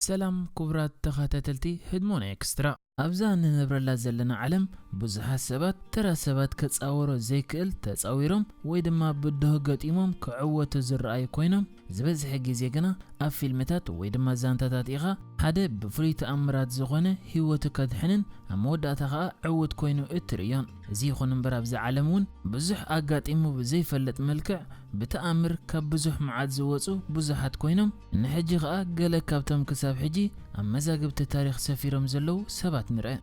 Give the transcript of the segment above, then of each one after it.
ሰላም ክቡራት ተኸታተልቲ ህድሞና ኤክስትራ። ኣብዛ እንነብረላ ዘለና ዓለም ብዙሓት ሰባት ተራ ሰባት ከጻወሮ ዘይክእል ተጻዊሮም ወይ ድማ ብድሆ ገጢሞም ክዕወቱ ዝረኣዩ ኮይኖም፣ ዝበዝሐ ግዜ ግና ኣብ ፊልምታት ወይ ድማ ዛንታታት ኢኻ ሓደ ብፍሉይ ተኣምራት ዝኾነ ህይወቱ ከድሕንን ኣብ መወዳእታ ኸኣ ዕዉት ኮይኑ እትርእዮን። እዚ ይኹን እምበር ኣብዚ ዓለም እውን ብዙሕ ኣጋጢሙ ብዘይፈልጥ መልክዕ ብተኣምር ካብ ብዙሕ መዓት ዝወጹ ብዙሓት ኮይኖም፣ ንሕጂ ኸኣ ገለ ካብቶም ክሳብ ሕጂ ኣብ መዛግብቲ ታሪኽ ሰፊሮም ዘለዉ ሰባት ንርአ።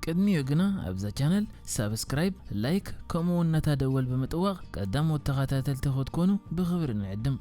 ቅድሚኡ ግና ኣብዛ ቻነል ሳብስክራይብ፣ ላይክ ከምኡ እውን ነታ ደወል ብምጥዋቕ ቀዳሞት ተኸታተልቲ ክትኮኑ ብኽብሪ ንዕድም።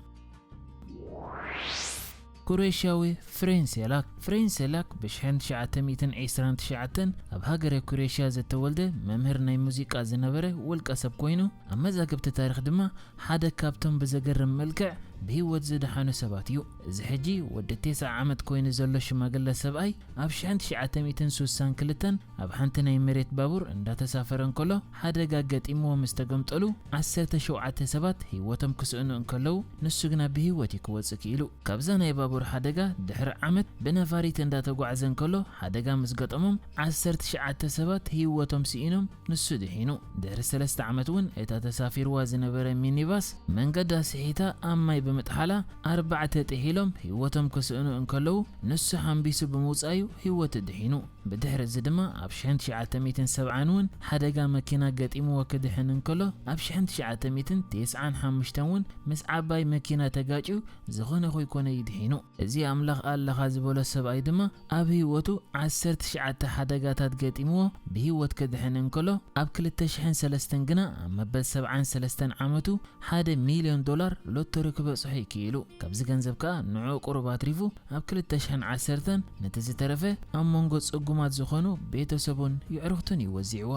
ኩሬሽያዊ ፍሬን ሴላክ። ፍሬን ሴላክ ብ ሽሕን ትሽዓተ ሚእትን ዕስራን ትሽዓተን ኣብ ሃገረ ኩሬሽያ ዝተወልደ መምህር ናይ ሙዚቃ ዝነበረ ውልቀ ሰብ ኮይኑ፣ ኣብ መዛግብቲ ታሪኽ ድማ ሓደ ካብቶም ብዘገርም መልክዕ ብህይወት ዝደሓኑ ሰባት እዩ። እዚ ሕጂ ወዲ ተስዓ ዓመት ኮይኑ ዘሎ ሽማግለ ሰብኣይ ኣብ ሽሕን ትሽዓተ ሚእትን ሱሳን ክልተን ኣብ ሓንቲ ናይ መሬት ባቡር እንዳተሳፈረ እንከሎ ሓደጋ ገጢምዎ ምስ ተገምጠሉ ዓሰርተ ሸውዓተ ሰባት ህይወቶም ክስእኑ እንከለዉ ንሱ ግና ብህይወት እዩ ክወጽእ ክኢሉ። ካብዛ ናይ ባቡር ሓደጋ ድሕሪ ዓመት ብነፋሪት እንዳተጓዕዘ እንከሎ ሓደጋ ምስ ገጠሞም ዓሰርተ ትሽዓተ ሰባት ህይወቶም ስኢኖም ንሱ ድሒኑ። ድሕሪ ሰለስተ ዓመት እውን እታ ተሳፊርዋ ዝነበረ ሚኒባስ መንገዳ ስሒታ ኣብ ማይ ብምጥሓላ ኣርባዕተ ጥሒሎም ህይወቶም ክስእኑ እንከለዉ ንሱ ሓምቢሱ ብምውጻእዩ ህይወቱ ድሒኑ። ብድሕሪ እዚ ድማ ኣብ ሽሕን ትሽዓተ ሚእትን ሰብዓን እውን ሓደጋ መኪና ገጢምዎ ክድሕን እንከሎ ኣብ ሽሕን ትሽዓተ ሚእትን ተስዓን ሓሙሽተን እውን ምስ ዓባይ መኪና ተጋጭዩ ዝኾነ ኮይኮነ ይድሒኑ። እዚ ኣምላኽ ኣለኻ ዝበሎ ሰብኣይ ድማ ኣብ ህይወቱ ዓሰርተ ትሽዓተ ሓደጋታት ገጢምዎ ብህይወት ክድሕን እንከሎ ኣብ ክልተ ሽሕን ሰለስተን ግና ኣብ መበል ሰብዓን ሰለስተን ዓመቱ ሓደ ሚልዮን ዶላር ሎተሪ ክበጽሖ ይክኢሉ። ካብዚ ገንዘብ ከኣ ንዕኡ ቁሩብ ኣትሪፉ ኣብ ክልተ ሽሕን ዓሰርተን ነቲ ዝተረፈ ኣብ መንጎ ጽጉማት ዝኾኑ ቤተሰቡን የዕሩኽቱን እዩ ወዚዕዎ።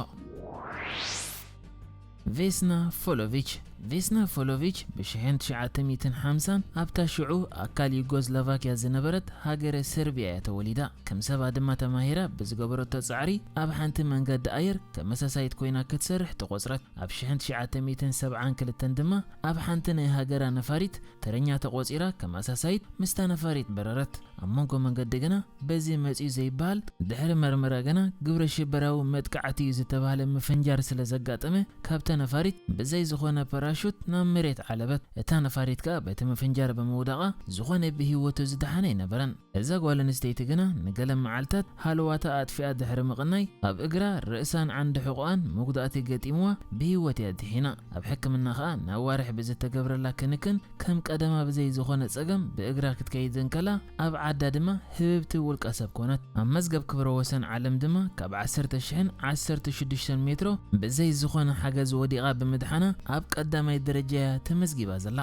ቬስና ፎሎቪች። ቬስና ፎሎቪች ብ ሽሕን ትሽዓተ ሚእትን ሓምሳን ኣብታ ሽዑ ኣካል ዩጎዝላቫኪያ ዝነበረት ሃገረ ሰርቢያ እያ ተወሊዳ። ከም ሰባ ድማ ተማሂራ ብዝገበረቶ ጻዕሪ ኣብ ሓንቲ መንገዲ ኣየር ተመሳሳይት ኮይና ክትሰርሕ ተቖጽረት። ኣብ ሽሕን ትሽዓተ ሚእትን ሰብዓን ክልተን ድማ ኣብ ሓንቲ ናይ ሃገራ ነፋሪት ተረኛ ተቖጺራ ከም ኣሳሳይት ምስታ ነፋሪት በረረት። ኣብ መንጎ መንገዲ ግና በዚ መጺኡ ዘይበሃል ድሕሪ መርመራ ግና ግብረ ሽበራዊ መጥቃዕቲ እዩ ዝተባህለ ምፍንጃር ስለ ዘጋጠመ ካብታ ነፋሪት ብዘይ ዝኾነ ፓራሹት ናብ መሬት ዓለበት። እታ ነፋሪት ከኣ በቲ ምፍንጃር ብምውዳቓ ዝኾነ ብህይወቱ ዝደሓነ ኣይነበረን። እዛ ጓል ኣንስተይቲ ግና ንገለ መዓልታት ሃለዋታ ኣጥፊኣ ድሕሪ ምቕናይ ኣብ እግራ፣ ርእሳን ዓንዲ ሕቖኣን መጉዳእቲ ገጢምዋ ብህይወት እያ ድሒና። ኣብ ሕክምና ከኣ ንኣዋርሕ ብዝተገብረላ ክንክን ከም ቀደማ ብዘይ ዝኾነ ጸገም ብእግራ ክትከይድ እንከላ ኣብ ዓዳ ድማ ህብብቲ ውልቀ ሰብ ኮነት። ኣብ መዝገብ ክብረ ወሰን ዓለም ድማ ካብ ዓሰርተ ሽሕን ዓሰርተ ሽዱሽተን ሜትሮ ብዘይ ዝኾነ ሓገዝ ወዲቓ ብምድሓና ኣብ ቀዳማይ ደረጃ እያ ተመዝጊባ ዘላ።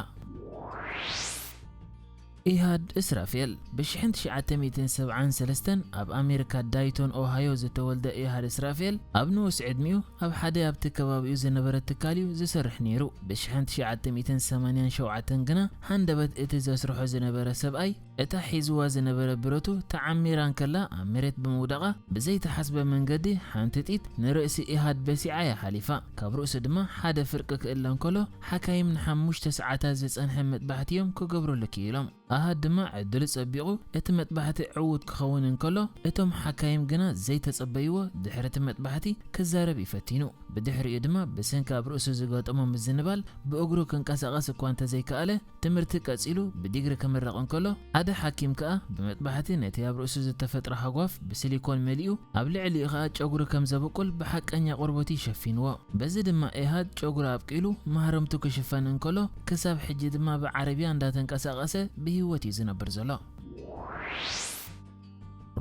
ኢሃድ እስራፌል። ብ ሽሕን ትሽዓተ ሚእትን ሰብዓን ሰለስተን ኣብ ኣሜሪካ ዳይቶን ኦሃዮ ዝተወልደ ኢሃድ እስራፌል ኣብ ንኡስ ዕድሚኡ ኣብ ሓደ ኣብቲ ከባቢኡ ዝነበረ ትካል እዩ ዝሰርሕ ነይሩ። ብ ሽሕን ትሽዓተ ሚእትን ሰማንያን ሸውዓተን ግና ሃንደበት እቲ ዘስርሖ ዝነበረ ሰብኣይ እታ ሒዝዋ ዝነበረ ብረቱ ተዓሚራ እንከላ ኣብ መሬት ብምውዳቓ ብዘይተሓስበ መንገዲ ሓንቲ ጢት ንርእሲ ኢሃድ በሲዓ እያ ሓሊፋ። ካብ ርእሱ ድማ ሓደ ፍርቂ ክእለ እንከሎ ሓካይም ንሓሙሽተ ሰዓታት ዝጸንሐ መጥባሕቲ እዮም ክገብሩሉ ክኢሎም። ኣሃድ ድማ ዕድሉ ጸቢቑ እቲ መጥባሕቲ ዕዉት ክኸውን እንከሎ እቶም ሓካይም ግና ዘይተጸበይዎ ድሕሪ እቲ መጥባሕቲ ክዛረብ እዩ ፈቲኑ። ብድሕሪኡ ድማ ብሰንኪ ኣብ ርእሱ ዝገጠሞ ምዝንባል ብእግሩ ክንቀሳቐስ እኳ እንተዘይከኣለ ትምህርቲ ቀጺሉ ብዲግሪ ክምረቕ እንከሎ ሓደ ሓኪም ከኣ ብመጥባሕቲ ነቲ ኣብ ርእሱ ዝተፈጥረ ሃጓፍ ብሲሊኮን መሊኡ ኣብ ልዕሊኡ ከኣ ጨጉሪ ከም ዘበቁል ብሓቀኛ ቆርበቱ እዩ ሸፊንዎ። በዚ ድማ ኤሃድ ጨጉሪ ኣብቂሉ ማህረምቱ ክሽፈን እንከሎ ክሳብ ሕጂ ድማ ብዓረብያ እንዳተንቀሳቐሰ ብህይወት እዩ ዝነብር ዘሎ።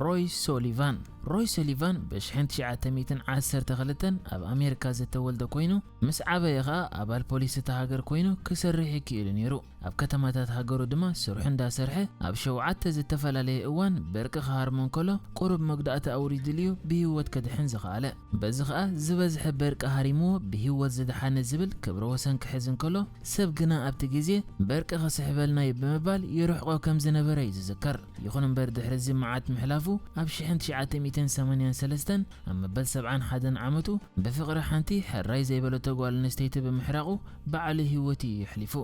ሮይ ሶሊቫን። ሮይ ሶሊቫን ብ ሽሕን ትሽዓተ ሚእትን ዓሰርተ ክልተን ኣብ ኣሜሪካ ዝተወልደ ኮይኑ ምስ ዓበየ ኸኣ ኣባል ፖሊስ እታ ሃገር ኮይኑ ክሰርሕ ይክኢሉ ነይሩ። ኣብ ከተማታት ሃገሩ ድማ ስርሑ እንዳሰርሐ ኣብ ሸውዓተ ዝተፈላለየ እዋን በርቂ ክሃርሞ እንከሎ ቁሩብ መጉዳእቲ ኣውሪድሉ እዩ ብህይወት ክድሕን ዝኸኣለ። በዚ ኸኣ ዝበዝሐ በርቂ ሃሪምዎ ብህይወት ዝደሓነ ዝብል ክብረ ወሰን ክሕዝ እንከሎ ሰብ ግና ኣብቲ ግዜ በርቂ ክስሕበልና እዩ ብምባል ይርሕቆ ከም ዝነበረ እዩ ዝዝከር። ይኹን እምበር ድሕሪ እዚ መዓት ምሕላፉ ኣብ ሽሕን ትሽዓተ ሚእትን ሰማንያን ሰለስተን ኣብ መበል ሰብዓን ሓደን ዓመቱ ብፍቕሪ ሓንቲ ሕራይ ዘይበለቶ ጓል ኣንስተይቲ ብምሕራቑ ባዕሉ ህይወቱ እዩ የሕሊፉ።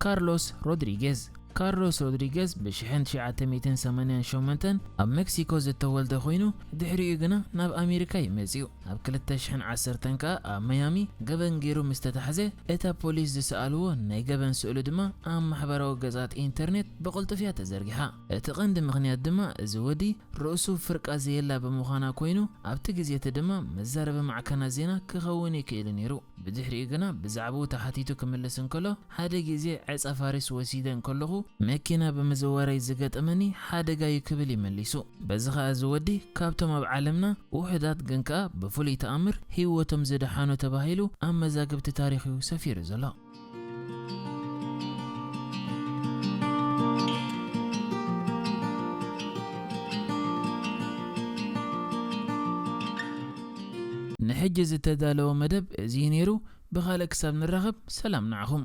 ካርሎስ ሮድሪጌዝ። ካርሎስ ሮድሪገዝ ብ ሺሕ ትሽዓተ ሚእትን ሰማንያን ሸሞንተን ኣብ ሜክሲኮ ዝተወልደ ኮይኑ፣ ድሕሪኡ ግና ናብ ኣሜሪካ እዩ መጺኡ። ኣብ ክልተ ሽሕን ዓሰርተን ከኣ ኣብ ማያሚ ገበን ገይሩ ምስ ተታሕዘ፣ እታ ፖሊስ ዝሰኣልዎ ናይ ገበን ስእሉ ድማ ኣብ ማሕበራዊ ገጻት ኢንተርኔት ብቕልጡፍ እያ ተዘርጊሓ። እቲ ቀንዲ ምኽንያት ድማ እዚ ወዲ ርእሱ ፍርቃ ዘየላ ብምዃና ኮይኑ፣ ኣብቲ ግዜ እቲ ድማ መዛረቢ ማዕከናት ዜና ክኸውን ይክእል ነይሩ። ብድሕሪኡ ግና ብዛዕባኡ ተሓቲቱ ክምልስ እንከሎ፣ ሓደ ግዜ ዕጸ ፋሪስ ወሲደ እንከለኹ መኪና ብምዝዋረይ ዝገጠመኒ ሓደጋ እዩ ክብል እዩ መሊሱ። በዚ ኸኣ እዚ ወዲ ካብቶም ኣብ ዓለምና ውሑዳት ግን ከኣ ብፍሉይ ተኣምር ህይወቶም ዝደሓኑ ተባሂሉ ኣብ መዛግብቲ ታሪኽ እዩ ሰፊሩ ዘሎ። ንሕጂ ዝተዳለወ መደብ እዚ እዩ ነይሩ። ብኻልእ ክሳብ ንራኸብ ሰላም ንዓኹም።